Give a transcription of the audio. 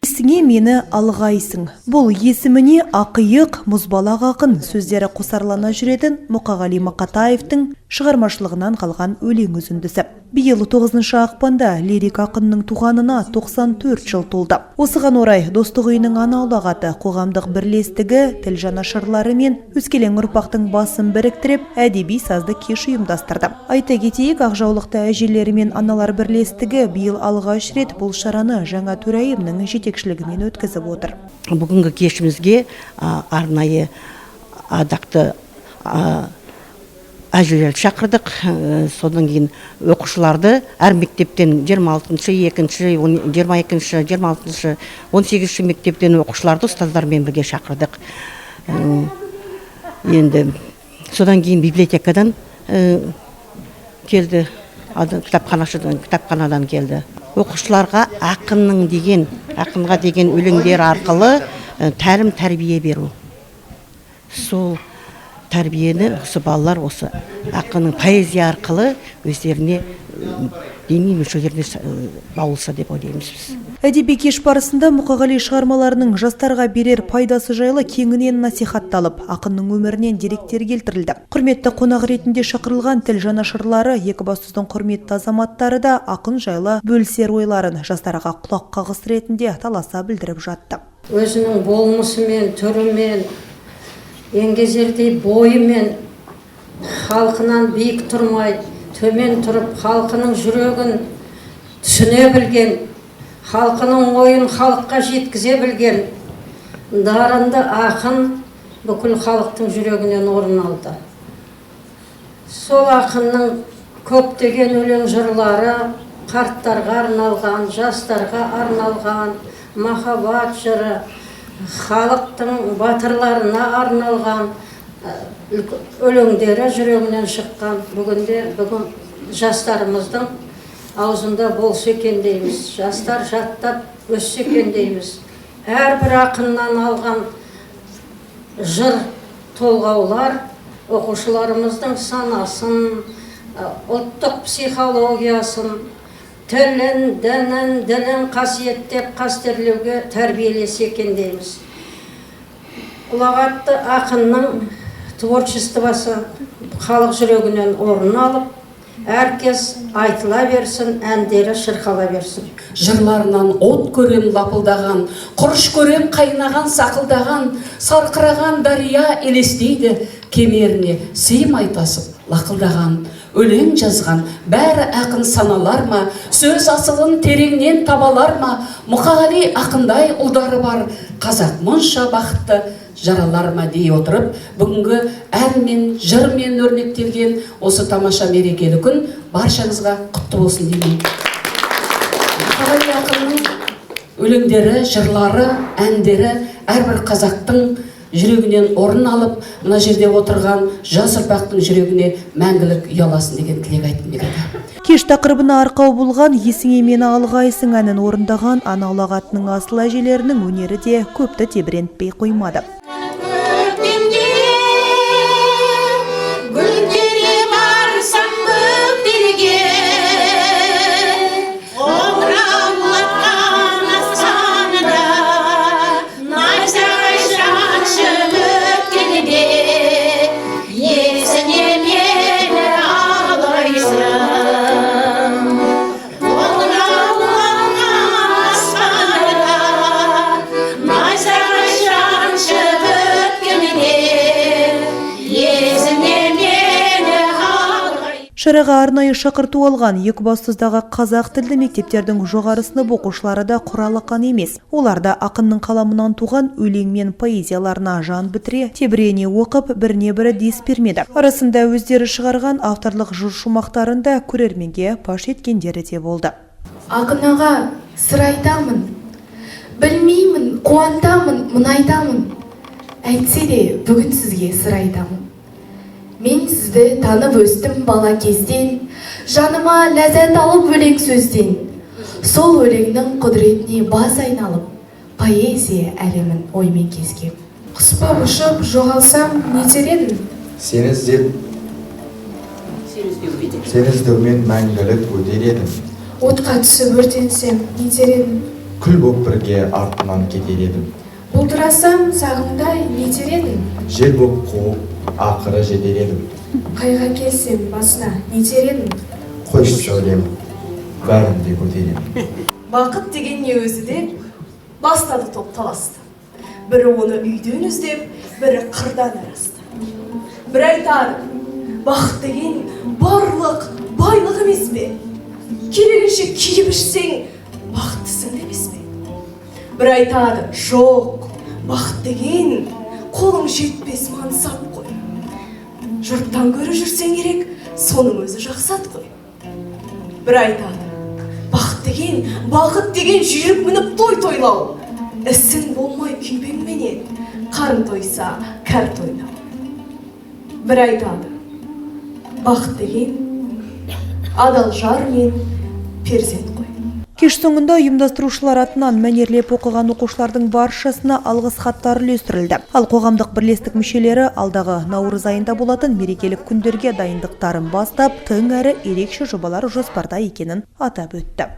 Есіңе мені алғайсың. Бұл есіміне Ақиық, мұзбалақ ақын сөздері қосарлана жүретін Мұқағали Мақатаевтың шығармашылығынан қалған өлең үзіндісі. Биыл 9 ақпанда лирик ақынның туғанына 94 жыл толды. Осыған орай Достық үйінің ана ұлағаты қоғамдық бірлестігі тіл жанашырлары мен өскелең ұрпақтың басын біріктіріп, әдеби сазды кеш ұйымдастырды. Айта кетейік, ақжаулықты әжелері мен аналар бірлестігі биыл алғаш рет бұл шараны жаңа төрайымның жетекшілігімен өткізіп отыр. Бүгінгі кешімізге арнайы адақты әжелерді шақырдық. Содан кейін оқушыларды әр мектептен 26-шы, 2-ші, 22-ші, 26-шы, 18-ші мектептен оқушыларды ұстаздармен бірге шақырдық. Енді содан кейін библиотекадан келді, кітапханашыдан, кітапханадан келді. Оқушыларға ақынға деген өлеңдер арқылы тәлім тәрбие беру. Сол тәрбиені осы балалар осы ақынның поэзия арқылы өздеріне дене мүшелеріне баулыса деп ойлаймыз біз. Әдеби кеш барысында Мұқағали шығармаларының жастарға берер пайдасы жайлы кеңінен насихатталып, ақынның өмірінен деректер келтірілді. Құрметті қонақ ретінде шақырылған тіл жанашырлары, Екібастұздың құрметті азаматтары да ақын жайлы бөлісер ойларын жастарға құлақ қағыс ретінде таласа білдіріп жатты. Өзінің болмысымен, түрімен, еңгезердей бойымен халқынан биік тұрмай, төмен тұрып, халқының жүрегін түсіне білген, халқының ойын халыққа жеткізе білген дарынды ақын бүкіл халықтың жүрегінен орын алды. Сол ақынның көптеген өлең жырлары қарттарға арналған, жастарға арналған, махаббат жыры, халықтың батырларына арналған өлеңдері жүрегінен шыққан. Бүгін жастарымыздың аузында болса екен дейміз, жастар жаттап өссе екен дейміз. Әрбір ақыннан алған жыр толғаулар оқушыларымыздың санасын, ұлттық психологиясын, тілін, дінін, ділін қасиеттеп қастерлеуге тәрбиелесе екен дейміз. Ұлағатты ақынның творчествосы халық жүрегінен орын алып, әркез айтыла берсін, әндері шырқала берсін. Жырларынан от көрем лапылдаған, құрыш көрем қайнаған, сақылдаған, сарқыраған дария елестейді, кемеріне сыймай тасып лақылдаған. Өлең жазған бәрі ақын саналар ма, сөз асылын тереңнен табалар ма? Мұқағали ақындай ұлдары бар қазақ мұнша бақытты жаралар ма дей отырып, бүгінгі әнмен, жырмен өрнектелген осы тамаша мерекелі күн баршаңызға құтты болсын деймін. Мұқағали ақынның өлеңдері, жырлары, әндері әрбір қазақтың жүрегінен орын алып, мына жерде отырған жас ұрпақтың жүрегіне мәңгілік ұяласын деген тілек айтқым келеді. Кеш тақырыбына арқау болған «Есіңе мені алғайсың» әнін орындаған ана ұлағатының асыл әжелерінің өнері де көпті тебірентпей қоймады. Көктемде гүлдере барсам бөктерге, омыраулатқан аспанда найзағай шаншып өткенде, есіңе мені алғайсың. Омыраулатқан аспанда найзағай шаншып өткенде, есіңе мені алғай. Шараға арнайы шақырту алған Екібастұздағы қазақ тілді мектептердің жоғары сынып оқушылары да құралақан емес. Олар да ақынның қаламынан туған өлең мен поэзияларына жан бітіре, тебірене оқып, біріне бірі дес бермеді. Арасында өздері шығарған авторлық жыр шумақтарын да көрерменге паш еткендері де болды. Ақын аға, сыр айтамын, білмеймін, қуантамын, мұнайтамын. Әйтсе де бүгін сізге сыр айтамын. Мен сізді танып өстім бала кезден, жаныма ләззат алып өлең сөзден. Сол өлеңнің құдіретіне бас айналып, поэзия әлемін оймен кезгем. Құс боп ұшып жоғалсам нетер едің? Сені іздеп, сені іздеумен мәңгілік өтер едім. Отқа түсіп өртенсем, нетер едің? Күл боп бірге артынан кетер едім. Бұлдырасам сағымдай, нетер едің? Жел боп қуып ақыры жетер едім. Қайғы келсем басына, нетер едің? Қойшы, сәулем, бәрін де көтеремін. Бақыт деген не өзі деп бастады топ таласты. Бірі оны үйден іздеп, бірі қырдан арасты. Бірі айтады: бақыт деген барлық байлық емес пе? Керегінше киіп ішсең, бақыттысың емес пе? Бірі айтады: жоқ, бақыт деген қолың жетпес мансап қой. Жұрттан гөрі жүрсең керек, соның өзі жақсы ат қой. Бірі айтады: бақыт деген жүйрік мініп той тойлау, ісің болмай күйбеңменен, қарын тойса кәр тойлау. Бірі айтады: бақыт деген адал жар мен перзент қой. Кеш соңында ұйымдастырушылар атынан мәнерлеп оқыған оқушылардың баршасына алғыс хаттар үлестірілді. Ал қоғамдық бірлестік мүшелері алдағы наурыз айында болатын мерекелік күндерге дайындықтарын бастап, тың әрі ерекше жобалар жоспарда екенін атап өтті.